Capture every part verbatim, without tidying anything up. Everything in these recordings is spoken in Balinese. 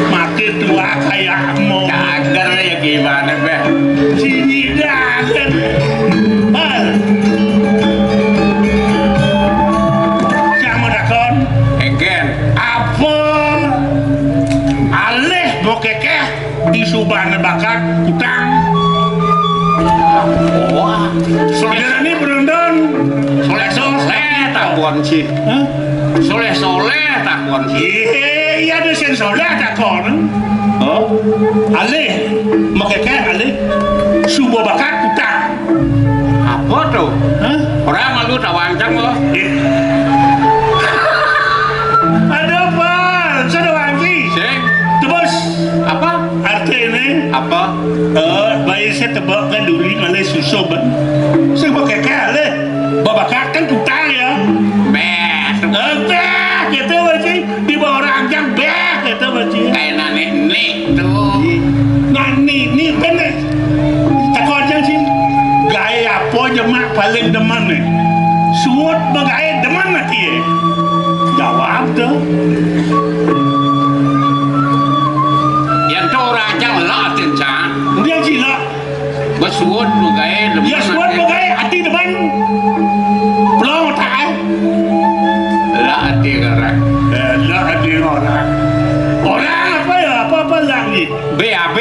Mati tua kayak mau. Cager ya gimana, Beh? Sini dah. Bal. Siapa dakon? Engken. Apa alih mau kekeh di subane bakat kutang? Wah. Saudara ini berondong. Soleh-soleh takon sih. Hah? Soleh-soleh takon sih. Iya, iya, ada sing soleh takon. Oh, alih, makeke alih. Suba bakat kutang. Apa tuh? Hah? Orang malu tawancang loh. Ada apa? Sudah wangi. Sing. Terus apa? Artinya apa? Eh, bayi saya tebak kan duri ngalih susu, Bang. Saya pakai kali. Babakat kan kutang ya. Beh. Eh, beh, gitu, Bang, sih. Di bawah ranjang, beh, gitu, Bang, sih. Kayak nani nih tuh. Nani nih, bener. Takut aja sih. Gaya apa jemak paling demen nih? Suut begae demen hati ya. Jawab tuh. Yang tuh orang aja ngelak, Cang. Dia sih lah. Basuut begae demen. Ya, suut begae, ati demen. Pelong tak, eh? Lah ati orang. Eh, lah ati orang. Orang apa ya? Apa-apa lagi? B A B.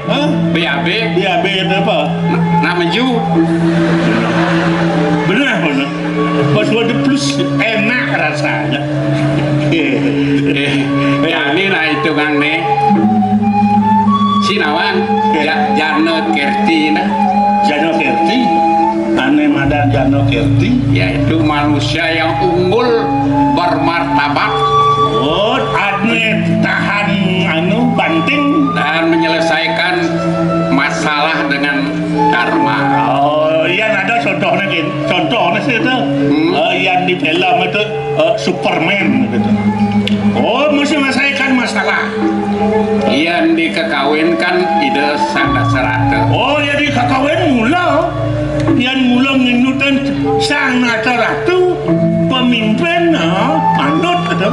Hah? B A B. B A B itu apa? Nama ju. Benar, benar. Pas waduh plus enak rasanya. Eh, ya ini lah hitungan nih. Sinawan, ya, Jano Kerti nah. Jano Kerti, ane madan Jano Kerti, yaitu manusia yang unggul, bermartabat. Oh, ane tahan anu banting dan menyelesaikan masalah dengan dharma. Oh, iya, ada contohnya gini. Contohnya sih itu, hmm, eh, yang di film itu, eh, Superman gitu. Oh, mesti menyelesaikan masalah. Yang dikekawinkan Ida Sang Dasarata. Oh, jadi kakawin mula. Yang mula nginutan Sang Nata Ratu, pemimpin, eh, manut gitu.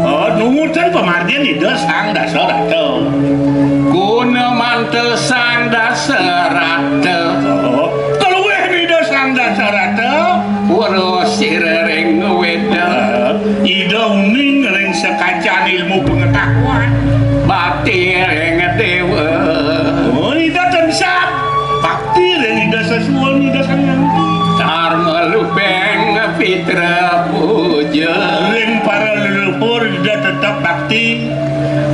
Oh, nungutan pemargin Ida Sang Dasarata. Guna mantel Sang Dasarata. Oh, kalau weh Ida Sang Dasarata. Wara sira ring weda. Ida uning ring sekacan ilmu pengetahuan. Bakti ring dewa. Oh, Ida tansah bakti ring Ida Sesuwun, Ida Sang Hyang. Dharma lubeng pitra puja. Ring para leluhur Ida tetep bakti.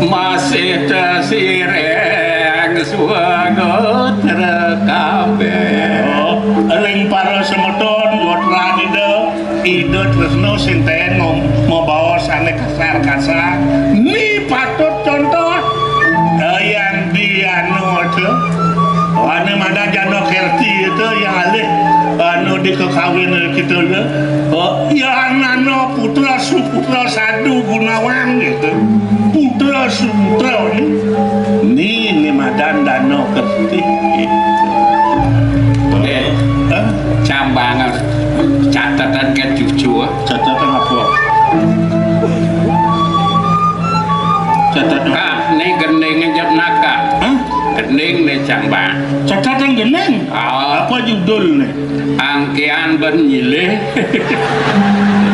Masih tesireng swagotra kabeh. Oh, ring para semeton gotran Ida, Ida tresna sinten mem-, mabaos ane kasar-kasar. Ni patut contoh. Eh, yang di anu aja. Ane madan Jano Kerti itu yang alih anu dikekawin kita ya. Oh, ya nana putra suputra sadu gunawan gitu. Putra suputra ini. Ni, ni madan Dano Kerti gitu. Eh, hah? Cambangan catatan ke cucu, ah. Catatan apa? Catatan. Kak, ni gending jep naka. Hah? Gending ni cambang. Catatan gending? Ah. Apa judul ni? Angkian ben nyilih.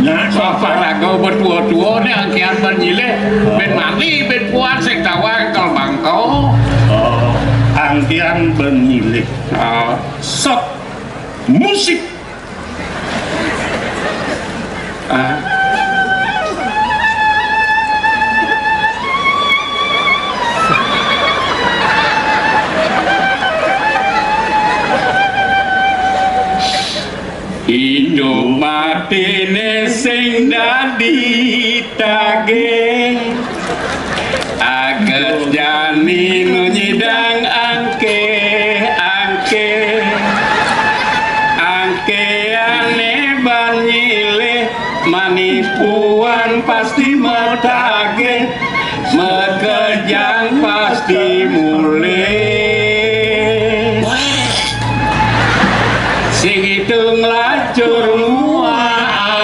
Nah, sapa lagu betua-tua ni angkian ben nyilih. Ben mani, ben puan sing tawang kal bangko. Oh, angkian ben nyilih. Ah. Sok musik. Ah. Idup matine sing dadi tagih. Aget jani nu nyidang angke, angke. Angkeane ban nyilih manipuan pasti metagih, mekejang pasti mulih. Sing itung lacur mua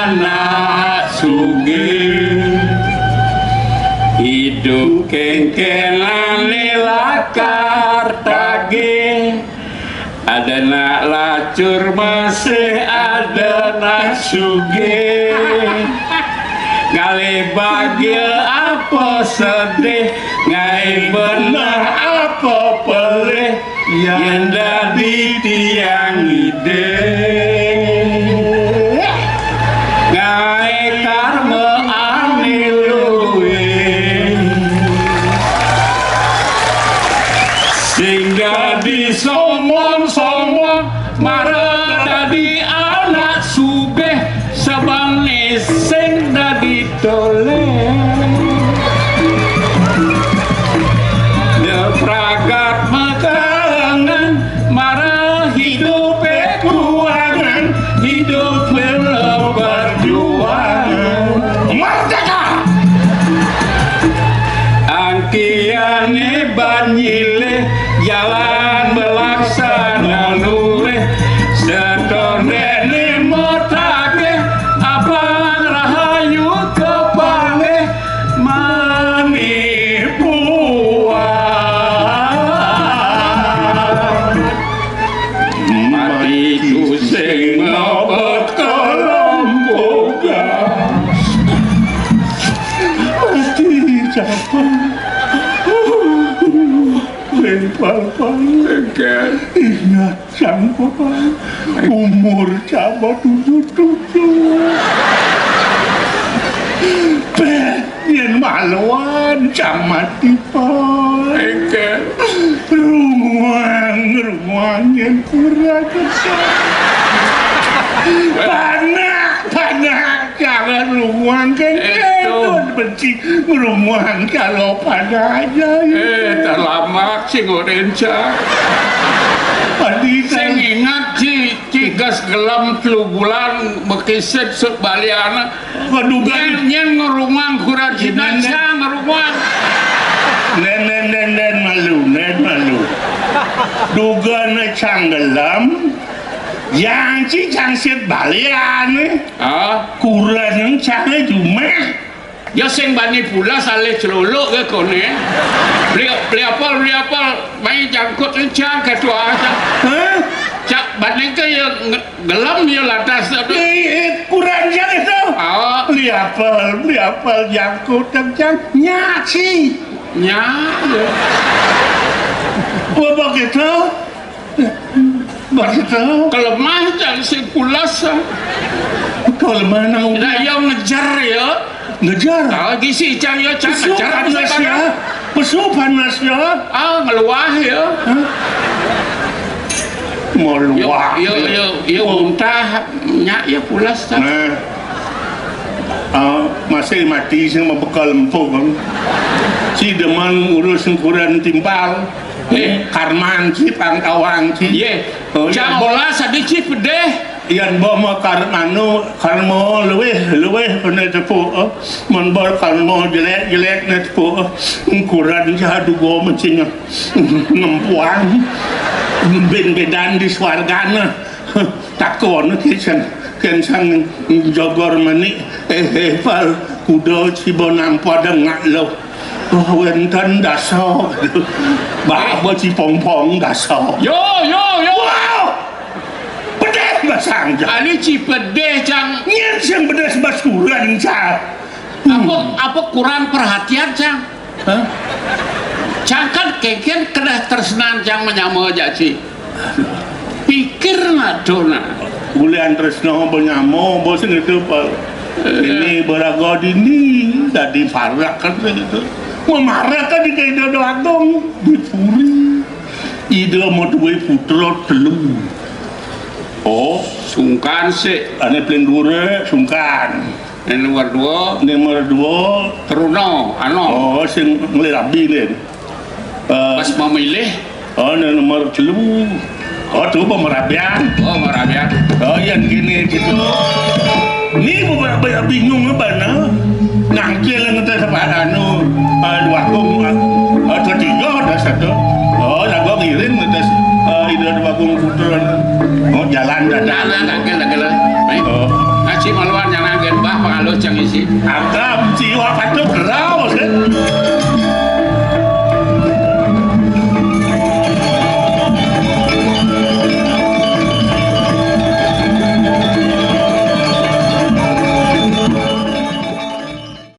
anak sugih. Idup Kénkénané lakar tagih, ada nak lacur masih ada nak sugih. Ngalih bahagia apa sedih, ngai benah apa pelih, yang dadi tiang idih. Ngai karma ané luih. Sing dadi sombong-sombong, mara dadi anak sugih, sabané sing dadi tolih. Dia pragat makangan, mara hidupé kuangan, hidup bela perjuangan. Merdeka! Angkiané ban nyilih, jalan belaksana luih, setondéné matagih, abang rahayu kapanggih, manih puas. Mati tusing mabet ka lempogas. Mati capang. Lempar pang. Ingat cang pang. Umur caba tujuh-tujuh. Péh, yén maluan cang mati pang. Runguang, runguang yén kurang. Panak, panak. Jangan runguang kan. Éh, tuh. Benci ngrunguang kalau pada aja. Éh, terlambat sing orénca. Sing ingat ci, ci gas gelem telu bulan bekisit sut baliana. Waduh, nyén, nyén ngrunguang kuran Cina, nén, nén. Cang ngrunguang. Nén, nén, nén, nén malu, nén malu. Dugan cang gelem, yang ci cang sit balian. Ah. Kuran cang jumah. Ya sing bani pulas alih celuluk ke koné. Beli, beli apel, beli apel. Mai jangkut cang ketua cang. Hah? Cak bani ke ya nge-, gelem ya lantas tu. Eh, eh, kuran cang itu. Ah. Beli apel, beli apel jangkut cang nyaci. Nya, ya. Oh, begitu. Begitu. Kelemah cang sing pulas, ah. Kelemah nang. Nah, ya ngejar ya. Ngejar. Ah, gisi cang ya, cang ngejar. Panas ya. Pesu panas ya. Ah, ngeluah ya. Hah? Mau luah. Ya, ya, ya, ya, muntah, nya ya pulas, cang. Nah. Ah, masih mati sing mabekal empuk, kan. Si demen ngurus sengkuran timpal. Eh. Karman ci, pangkawang ci. Yé. Oh, cang iya. Olah sadi ci pedih. Yan ba ma kar-, anu, karma luwih, luwih pené tepuk, eh. Mun ba karma jelék, jelék né tepuk, eh. Ngkuran ja duga mencing ngempuang. Bin bédan di swargana. Takon kén sang, kén sang jogor manik, eh, eh, pal, kuda ciba nampa dengak lo. Oh, wénten dasa. Baba cipongpong dasa. Yo, yo, yo. Wow! Pedih basang, cang. Ali ci pedih, cang. Nyén sing pedih basuran, cang. Apa, apa kurang perhatian, cang? Hah? Cang kan kéngkén kedah tresnan cang manyama ja ci. Pikir ngato nah. Bulian tresna banyama, bos ngitu, Pak. Ini baraga dini, dadi parak kan gitu. Mamarak kan di Ida Agung, di puri. Ida madué putra telu. Oh, sungkan sik. Ané paling dhuwur sungkan. Né nomor dua. Nomor dua. Truna, Anom. Oh, sing nglih rabi, Lin. Eh, pas mamilih. Oh, né nomor telu. Oh, tuh pemerabian. Oh, pemerabian. Oh, yang gini gitu. Ini beberapa yang bingung apa, nah? Nangkil ngetes apa anu, eh, dua kung, eh, ada tiga, ada satu. Oh, lagu ngiring ngetes, eh, Ida dua kung putra. Oh, jalan dadah. Nah, nah, nangkil, nangkil. Baik. Oh. Ngaji maluan yang nangkil, bah, pengalus yang isi. Agam.